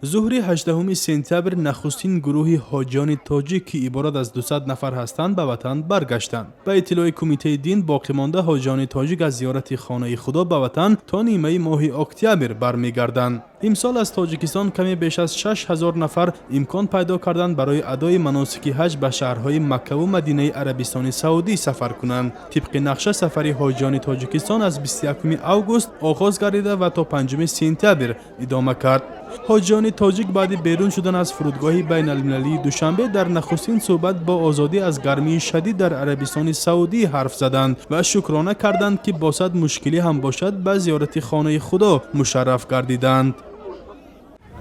Зуҳри 18 сентябр нахустин гурӯҳи ҳоҷиёни тоҷик, ки иборат аз 200 нафар ҳастанд, ба ватан баргаштанд. Ба иттилои Кумитаи дин, боқимонда ҳоҷиёни тоҷик аз зиёрати хонаи Худо ба ватан то нимаи моҳи октябр бармегарданд. Имсол аз Тоҷикистон каме беш аз 6000 нафар имкон пайдо карданд, барои адои маносики ҳаҷ ба шаҳрҳои Маккаву Мадинаи Арабистони Саудӣ сафар кунанд. Тибқи нақша, сафари ҳоҷиёни Тоҷикистон аз 21 август оғоз гардида ва то 5 сентябр идома кард. Ҳоҷиёни тоҷик баъди берун шудан аз фурудгоҳи байналмилалии Душанбе дар нахустин суҳбат бо Озодӣ аз гармии шадид дар Арабистони Саудӣ ҳарф заданд ва шукрона карданд, ки бо сад мушкилӣ ҳам бошад, ба зиёрати хонаи Худо мушарраф гардиданд.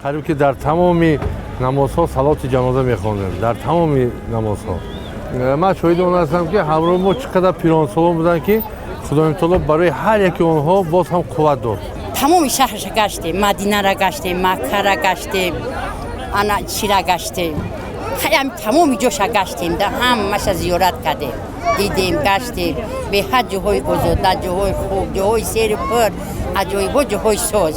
Қариб ки дар тамоми намозҳо салоти ҷаноза мехондем, дар тамоми намозҳо. Ман шоҳиди он ҳастам, ки ҳамроҳи мо чӣ қадар пиронсолон буданд, ки Худои таоло барои ҳар яки онҳо боз ҳам қувват дод. Тамоми шаҳрша гаштем, Мадинара гаштем, Маккара гаштем, ана чира гаштем, тамоми ҷоша гаштем да, ҳамаша зиёрат кардем, дидем, гаштем. Беҳад ҷоҳои озода, ҷоҳои хуб, ҷоҳои сери пур, аҷоибо, ҷоҳои соз.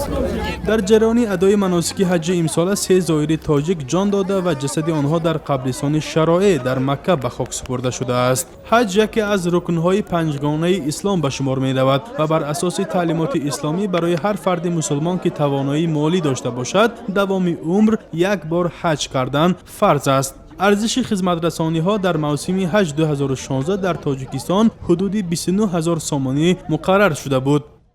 Дар ҷараёни адои маносики ҳаҷҷи имсола се зоири тоҷик ҷон дода ва ҷасади онҳо дар қабристони Шароэ дар Макка ба хок супурда шудааст. Ҳаҷ яке аз рукнҳои панҷгонаи ислом ба шумор меравад ва бар асоси таълимоти исломӣ барои ҳар фарди мусулмон, ки тавоноии молӣ дошта бошад, давоми умр як бор ҳаҷ кардан фарз аст. Арзиши хизматрасониҳо дар мавсими ҳаҷ 2016 дар Тоҷикистон ҳудуди 29 ҳазор сомонӣ муқаррар шуда буд.